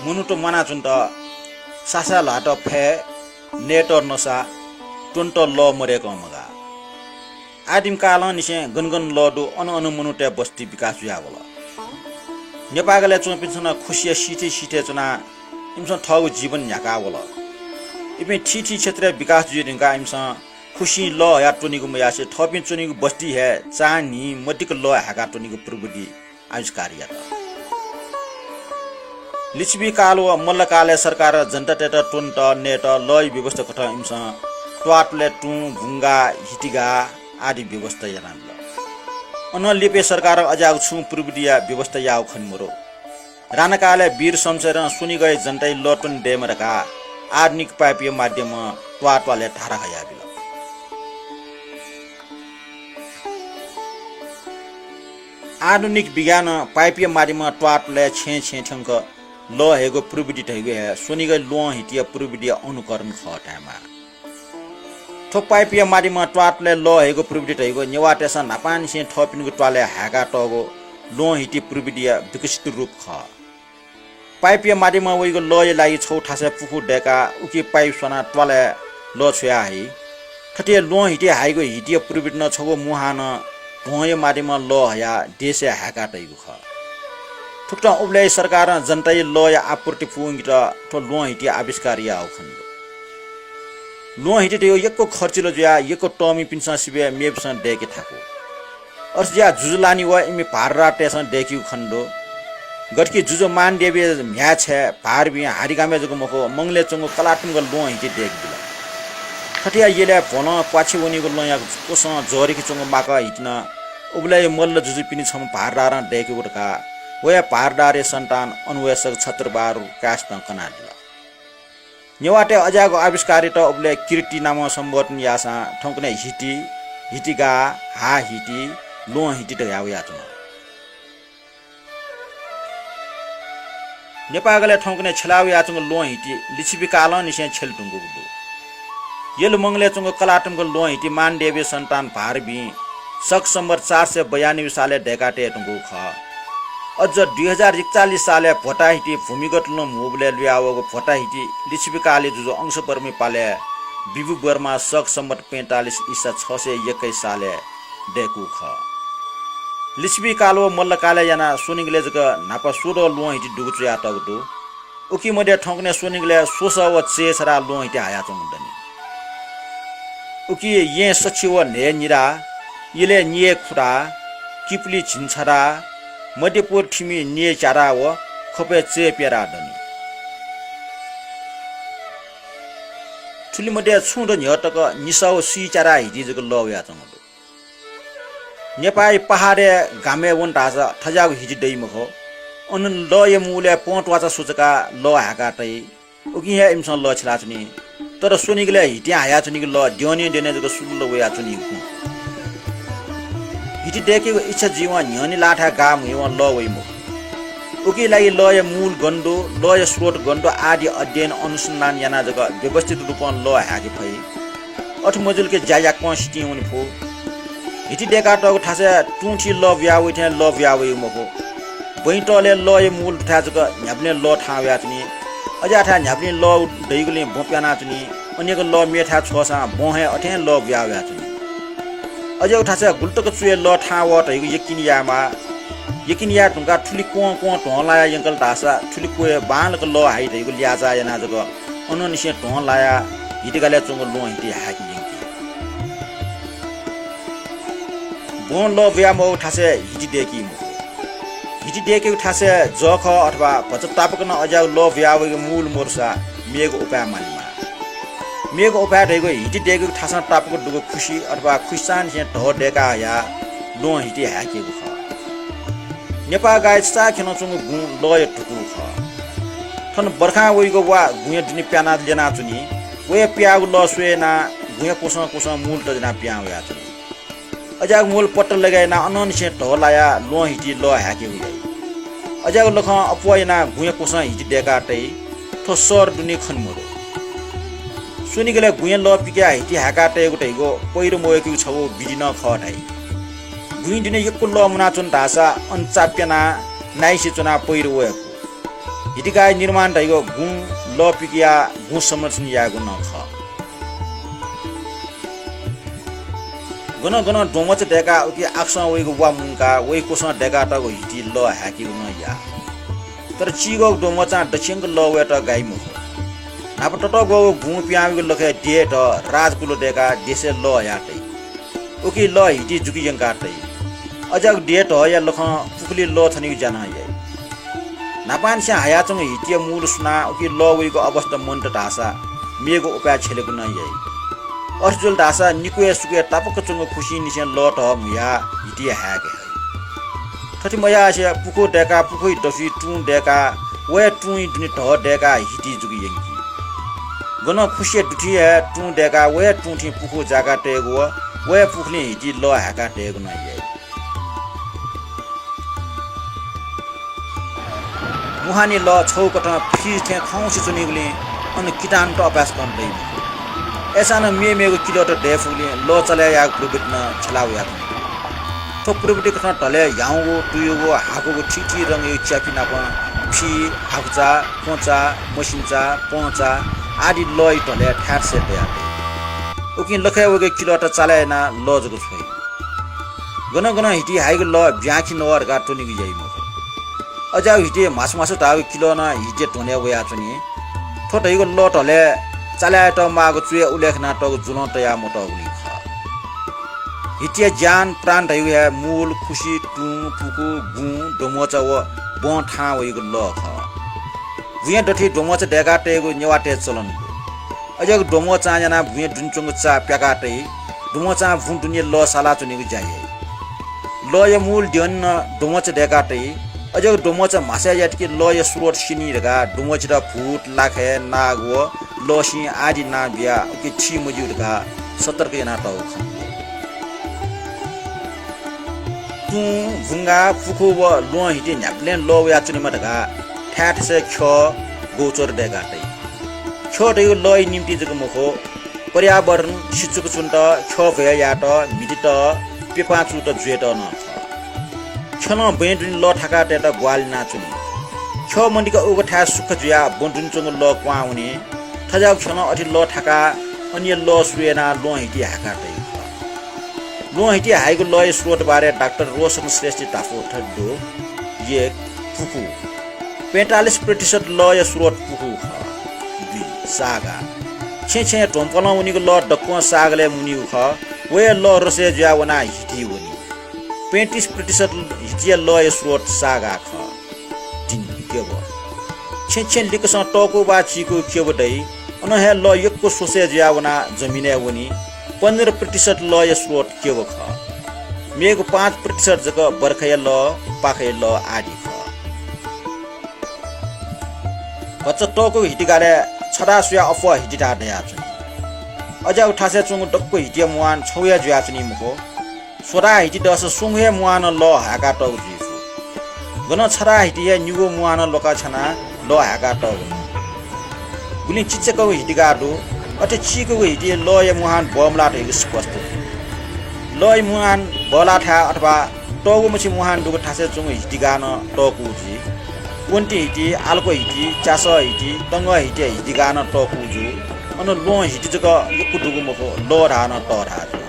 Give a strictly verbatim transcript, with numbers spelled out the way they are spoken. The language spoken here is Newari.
मनूत म्वानाच्वनेत, सासाय् ल्हात फय्, नयेत नसा, त्वनेत लः मदय्कं मगाः। आदिम कालंनिसें गन गन लः दु, अन अन मनूतय् बस्ती विकास जुयावल। नेपाःगलय् च्वंपिन्सं नं खुसिया सिथय् सिथय् च्वनाः इमिसं थःगु जीवन न्ह्याकाः वल। इपिं थीथी क्षेत्रय् विकास जुइ धुंकाः इमिसं खुसिं लः हयाः त्वनीगु मयासें थःपिं च्वनीगु बस्ती हे चान्हि मदिक्क लः हाय्काः त्वनीगु प्रविधि आविष्कार यात। लिच्छवि काल व मल्ल कालय् सरकारं जनतातय्त त्वनेत नयेत लःया व्यवस्था कथं इमिसं त्वाःत्वलय् तुं, बुंगाः, हितिगाः आदि व्यवस्था यानाबिल। अनं लिपय् सरकारं अज्याःगु छुं प्रविधिया व्यवस्था याःगु खने मदु। राणाकालय् वीर शमशेरं स्वनिगःया जनताया लः त्वने दयेमा धकाः आधुनिक पाइपया माध्यमं त्वाःत्वालय् धारा हयाबिल। आधुनिक विज्ञानं पाइपया माध्यमं त्वाःत्वलय् छेँय् छेँय् थ्यंक लः हयेगु प्रविधि धइगु हे स्वनिगः ल्वहं हितिया प्रविधिया अनुकरण खः धायेमाः। थ्व पाइपया माध्यमं त्वाःत्वलय् लः हयेगु प्रविधि धइगु नेवाःतय्सं न्हापांनिसें थःपिनिगु त्वालय् हाय्कातःगु ल्वहं हिति प्रविधिया विकसित रूप खः। पाइपया माध्यमं वइगु लःया लागि छगू थासय् पुखू दय्काः उकी पाइप स्वानाः त्वालय् लः छ्वया हइ। थथे ल्वहं हिति हाइगु हितिया प्रविधि नं छगू मुहानं ध्वंया माध्यमं लः हयाः देशय् हाय्का तइगु खः। थुकथं उबलय् सरकारं जनताया लःया आपूर्ति पूवंकेत थ्व ल्वहं हिति आविष्कार याःगु खने दु। ल्वहं हिति धइगु यक्व खर्चिलो जुयाः यक्व तःमिपिन्सं सिबय् मेपिन्सं दय्के थाकु। अथे जुयाः जुजुलानि व इमि भारदारतय्सं दय्कीगु खने दु। गथे कि जुजु मानदेवीया म्ह्याय् छय् भारबीं हारिगामय् जक मखु, मंगलय् च्वंगु कलात्मक ल्वहं हिति दय्केबिल। थथे याः यलय् भ्वलं क्वाछि वनीगु लँया कोसं जःरिके च्वंगु माकः हिति नं उबलय् मल्ल जुजुपिनि छम्ह भारदारं दय्केगु धकाः वया भारदारया सन्तान अन्वेषक छत्रबहादुर कायस्थं कनादिल। नेवाःतय् अज्याःगु आविष्कारयात उबलय् कीर्ति नामं सम्बोधन याःसां थौंकन्हय् हिति, हितिगाः, हाःहिति, ल्वहं हिति धयाः वयाच्वन। नेपाःगलय् थौंकन्हय् छ्यला वयाच्वंगु ल्वहं हिति लिच्छवि कालंनिसें छ्यले धुंकूगु दु। यल मंगलय् च्वंगु कलात्मक ल्वहं हिति मानदेवीया सन्तान भारबीं शक संवत् चार सय बयानब्बे सालय् दय्का तये धुंकूगु खः। अझ दुई हजार एकचालिस सालय् भोता हिति भूमिगत लँ म्हूबलय् लुयावःगु भोता हिति लिच्छवि कालया जुजु अंशुवर्मया पालय् विभु वर्मां शक संवत् पैंतालिस ईसा छ सय एक्काइस सालय् दय्कूगु खः। लिच्छवि काल व मल्ल कालय् यानाः स्वनिगलय् जक न्हापा स्वद्वः ल्वहं हिति दुगु च्वयातःगु दु। उकी मध्ये थौंकन्हय् स्वनिगलय् स्वसः व चय् छथाय् ल्वहं हिति हायाच्वंगु दनि। उकी येँ सछि व न्हय् निराः, यलय् निय् खुताः, किपुलि झिंछताः, मध्यपुर थिमि निय् च्याताः व ख्वपय् चय् प्यताः दनि। थुलि मध्ये छुं द न्ह्यः तक निसः व सुइच्याताः हिति जक लः वयाच्वंगु दु। नेपाःया पहाडय् गामय् वन धाःसा थज्याःगु हिति दइ मखु। अन लःया मूलय् पं त्वाचा स्वचकाः लः हाय्का तइ। उकिं हे इमिसं लः छ्यलाच्वनी। तर स्वनिगलय् हितिं हायाच्वनीगु लः द्यःने द्यःने जक सुलुल वयाच्वनीगु खः। हिति दय्केगु इच्छा जुइवं न्ह्यःने लाःथाय् गाः म्हुइवं लः वइ मखु। उकिया लागि लःया मूल गन दु, लःया स्रोत गन दु आदि अध्ययन अनुसन्धान यानाः जक व्यवस्थित रूपं लः हाय्के फइ। अथे मजुल कि ज्या याकनं सितिं वने फु। हिति दय्कातःगु थासय् तुं थी लः बुया वइ थें लः बुया वइगु मखु। बँय् तःलय् लःया मूल दुथाय् जक न्ह्याबलें लः थाहां वयाच्वनी। अज्याःथाय् न्ह्याबलें लः दइगुलिं बँ प्यानाच्वनी। अन जक लः मेथाय् छ्वःसां बँ हे अथें लः बुया वयाच्वनी। अज्याःगु थासय् गुलि तक च्वय् लः थाहां वः धइगु यकिन यायेमाः। यकिन याये धुंकाः थुलि क्वं क्वं ध्वं लायाः यंकल धाःसा थुलि क्वय् बांलाक लः हाइ धइगु ल्याःचाः यानाः जक अनंनिसें ध्वं लायाः हितिगालय् च्वंगु ल्वहं हिति हाय्के यंकी। बँ लः बुया मवःगु थासय् हिति दय्की मखु। हिति दय्केगु थासय् जःखः अथवा भचा तापाक नं अज्याःगु लः बुया वइगु मूल मदुसा मेगु उपाय मालेमाः। मेगु उपाय धइगु हिति दय्केगु थासं तापाक दुगु खुसि अथवा खुसिचांनिसें धः दय्का हयाः ल्वहं हिति हाय्केगु खः। नेपाःगाःया चाःख्यलं च्वंगु गुँ लःया धुकू खः। थन बर्खां वइगु वा गुँया दुने प्यानाः ल्यनाच्वनी। वया प्याःगु लः स्वये यानाः गुँया क्वसं क्वसं मूल तज्यानाः पिहां वयाच्वनी। अज्याःगु मूल पट्ट लगे यानाः अनंनिसें धः लायाः ल्वहं हिति लः हाय्केगु याइ। अज्याःगु लखं अप्वः यानाः गुँया क्वसं हिति दय्का तइ। थ्व शहर दुने खने मदु। स्वनिगलय् गुँया लः पिकयाः हिति हाय्का तयेगु धइगु पैह्र मवय्केगु छगू विधि नं खः धाइ। गुँया दुने यक्व लः मुनाच्वन धाःसा अन चा प्यानाः नाइसे च्वनाः पैह्र वय्कू। हितिगाःया निर्माण धइगु गुँ लः पिकयाः गुँ संरक्षण यायेगु नं खः। गनं गनं द्वंमचा दय्काः उकी आकाशं वइगु वा मुंकाः वइ क्वसं दय्कातःगु हिति लः हाय्केगु नं याः। तर चिग्वःगु द्वंमचां दच्यंक लः वयेत गाइ मखु। न्हापा ततःग्वःगु गुँ पिहां वइगु लखय् देय् धः राजकुल दय्काः देशय् लः हयाः तइ। उकी लः हिति जुकि यंकाः तइ। अज्याःगु देय् धःया लखं पुखुलिइ लः थनेगु ज्या नं याइ। न्हापांनिसें हायाच्वंगु हितिया मूल सुनाः उकी लः वइगु अवस्था मन्त धाःसा मेगु उपाय छ्यलेगु नं याइ। अथे जुल धाःसा निक्वय् सुक्वय् तापाक च्वंगु खुसिंनिसें लः धः म्हुयाः हिति हाय्के हइ। थथे मयासें पुखू दय्काः पुखूइ दथुइ तुं दय्काः वया तुंइ दुने धः दय्काः हिति जुकि यंकी। गनं खुसिया दुथुइ हे तुं दय्काः वया तुंथिं पुखू जाय्काः तयेगु व वया पुखुलिं हिति लः हाय्काः तयेगु नं याइ। मुहानी लः छगू कथं फ्रिज थें खंसे च्वनीगुलिं अन किटाणुत अभ्यास कन दइ मखु। अय्सां नं मेमेगु किलोत दयेफुगुलिं लः चले यायेगु प्रवृत्ति नं छ्यला वयाच्वन। थ्व प्रवृत्ति कथं धलय् ह्याउँगु, तुयुगु, हाकुगु, थीथी रंगया च्यापि नाप फि, हाकुचा, क्वचा, मसिंचा, पंचा आदि लःया धलय् थाय्थसय् तयातइ। उकिं लखय् वइगु किलोत चाला यानाः लः जक छ्वइ। गनं गनं हिति हाइगु लः ब्याखि नवः धकाः त्वनेगु याइ मखु। अज्याःगु हिति म्हासु म्हासु धाःगु किलो नं हितिया ध्वनय् वयाच्वनी। थ्व धइगु लः धलय् चाला यायेत माःगु चुया उल्लेख यानातःगु जुलं तया मतःगुलिं खः। हितिया ज्यान प्राण धइगु हे मूल, खुसि, तुं, पुकू, गुँ, द्वमचा व बं थाहां वइगु लः खः। बुँया दथुइ द्वमचा दय्काः तयेगु नेवाःतय् चलन दु। अज्याःगु द्वमचां यानाः बुँया दुने च्वंगु चा प्याकाः तइ। द्वमचां बुँ दुने लः सालाच्वनेगु ज्या याइ। लःया मूल द्यःने नं द्वमचा दय्काः तइ। अज्याःगु द्वमचा म्हासय् यात कि लःया स्रोत स्यनी धकाः द्वमचायात भूत, लाखे, नाग व लःसिं आदि नां बियाः उकी थी मज्यू धकाः सतर्क यानातःगु खँ दु। तुं, बुंगा, पुखू व ल्वहं हिति न्ह्याबलें लः वयाच्वनेमा धकाः थाय्थसय् ख्यः, गौचर दय्काः तइ। ख्यः धइगु लःया निंतिं जक मखु, पर्यावरण सिचुक च्वनेत, ख्यः भ्वय् यायेत, म्हितेत, प्यपां चूत जुयेत नं खः। ख्यलं बँय् दुने लः थाकाः तयेत ग्वाहालि यानाच्वनी। ख्यः मदिकाः उगु थाय् सुख जुयाः बँ दुने च्वंगु लः क्वहां वनी। थज्याःगु ख्यलं अथे लः थाकाः अनिया लः सुरु यानाः ल्वहं हिति हाय्काः तइगु खः। ल्वहं हिति हाइगु लःया स्रोत बारे डाक्टर रोशन श्रेष्ठया धापू थथे दु। एक, पुखू। पैंतालिस प्रतिशत लःया स्रोत पुखू खः। दुई, सागा। छेँ छेँया ध्वंपलं वनीगु लः दक्वं सागलय् मुनीगु खः। व हे लः रसय् जुयाः वनाः हितिइ वनी। पैंतिस प्रतिशत हितिया लःया स्रोत सागा खः। तिनि, क्यब। छेँ छेँ लिक्कसं तःकू वा चीकू क्यब दइ। अन हे लः यक्व स्वसय् जुयाः वनाः जमिनय् वनी। पन्ध्र प्रतिशत लःया स्रोत क्यब खः। मेगु पाँच प्रतिशत जक बर्खाया लः, पाखाया लः आदि खः। भचा तःकूगु हितिगालय् छधाः स्वयाः अप्वः हिति धाः दयाच्वनी। अज्याःगु थासय् च्वंगु दक्व हितिया मुहान छगू हे जुयाच्वनी मखु। स्वधाः हिति दःसा स्वंगू हे मुहानं लः हाय्कातःगु जुइ फु। गनं छधाः हिति हे निगू मुहानं ल्वाका छ्यानाः लः हाय्कातःगु। गुलिं चिचीकःगु हितिगा दु। अथे चीकःगु हितिइ लःया मुहान बमलाः धइगु स्पष्ट जुइ। लःया मुहान बलाः थाय् अथवा तःगुमछि मुहान दुगु थासय् च्वंगु हितिगा नं तःकूगु जुइ। क्वन्ति हिति, आलक्व हिति, च्यासः हिति, तंगः हितिया हितिगा नं तःकूगु जुइ। अन ल्वहं हिति जक यक्व दुगु मखु, लः धाः नं तः धाः जुइ।